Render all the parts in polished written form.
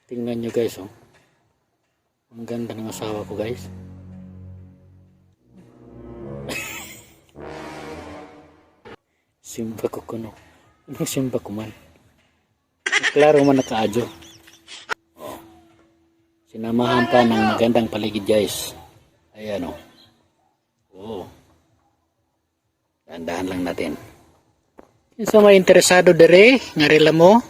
Tingnan nyo, guys, oh. Ang ganda ng asawa ko, guys. Simba ko kuno. Anong simba ko man? Klaro man nakaadyo. Oh. Sinamahan pa ng magandang paligid, guys. Ayan, oh. Oh. Dahan-dahan lang natin. Sa mga interesado dere, nga rela mo,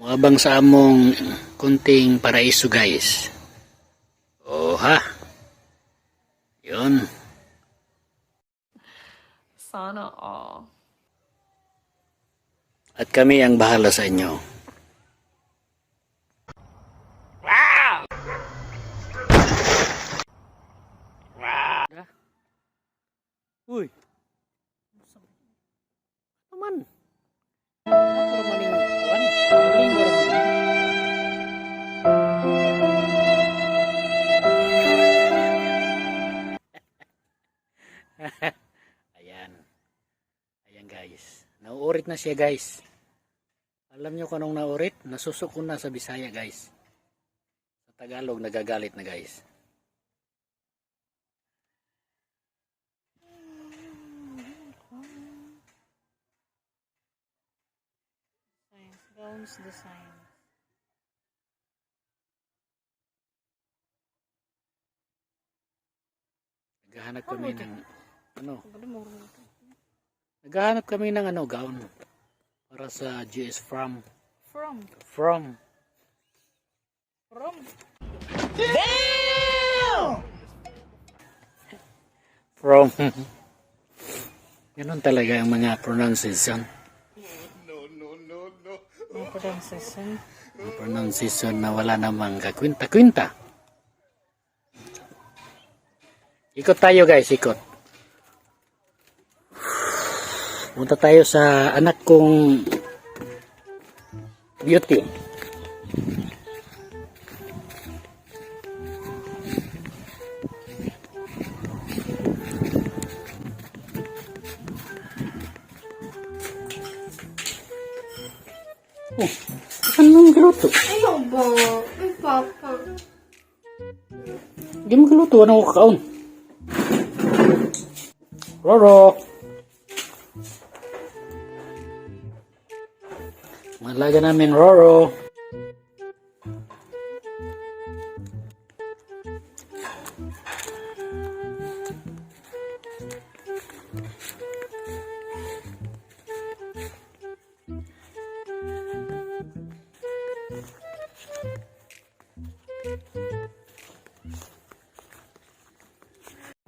muabang sa among kunting paraiso, guys. Oh ha. Yun. Sana all. At kami ang bahala sa inyo. Uy. Ano man? Ano man yung kuwan? Linggo ra man. Ayan. Ayan, guys. Nauurit na siya, guys. Alam nyo kung anong naurit? Nasusuko na sa Bisaya, guys. Sa Tagalog, nagagalit na, guys. Science. Gowns design. Naghahanap kami ng ano? Ano mo rin? Naghahanap kami ng ano, gown para sa GS from From. From From. From. Ganun talaga ang mga pronunciation. Ang pronunciation. Mga pronunciation na wala namang kakwinta-kwinta. Ikot tayo, guys, ikot. Punta tayo sa anak kong beauty. Oh, anong giluto? Ayaw ba? Ay, Papa. Hindi mo giluto, ano ko kakaon? Roro! Malaga namin, Roro.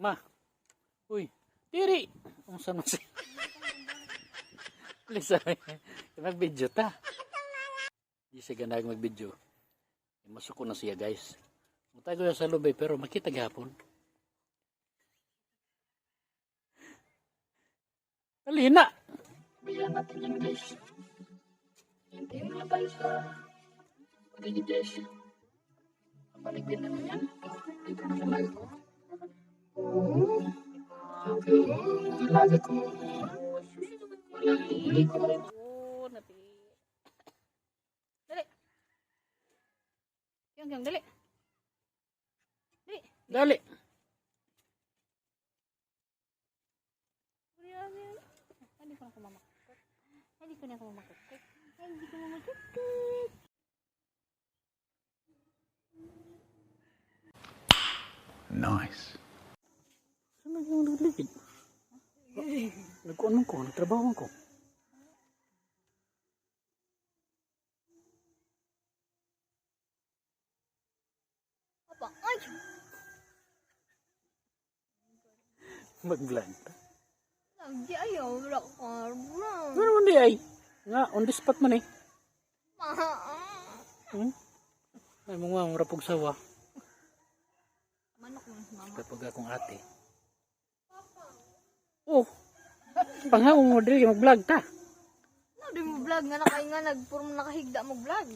Ma. Uy, diri. Unsa man siya? Please, ay, mag-video ta. Di siya ganag mag-video. Masuko na siya, guys. Mutago siya sa lubay pero makita gihapon. Dali na. Bayan natin yan, guys. Hintayin na tayo sa paligid, guys. Balik din naman yan. Dito na lang ko. Okay, alaga ko. Walang likod. Oh, napi. Dali. Yung, yung, dali. Dali. Dali. Hindi ko na kumamakot. Hindi ko na kumamakot. Hindi ko mamakot. Nice. Saan nag nagligid? Nagkuan man ko, nagtrabaho man ko. Papa, ay! Mag-vlog ta. Lagi ayaw, wala ka. Ano man di ay? Nga, on the spot man eh. Ma. Ay mo nga, mura pug sawa. Manok mo, mama. Kapag akong ate. Oh, panghaw mo diri mag-vlog ta. No, di mo vlog nga nakay nga nagpuro mo nakahigda mo vlog.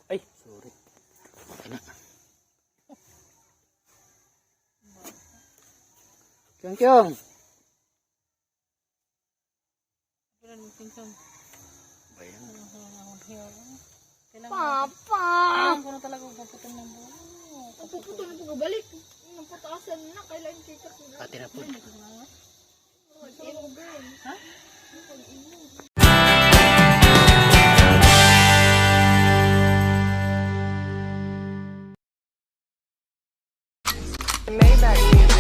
Ay, sorry. Kana. Kyong kyong. Kailangan Bayan. Kailangan Papa! ko na Puputo na pagkabalik. Nang pataasan na, kailan kay ka. Pati na po. Ha? Maybach.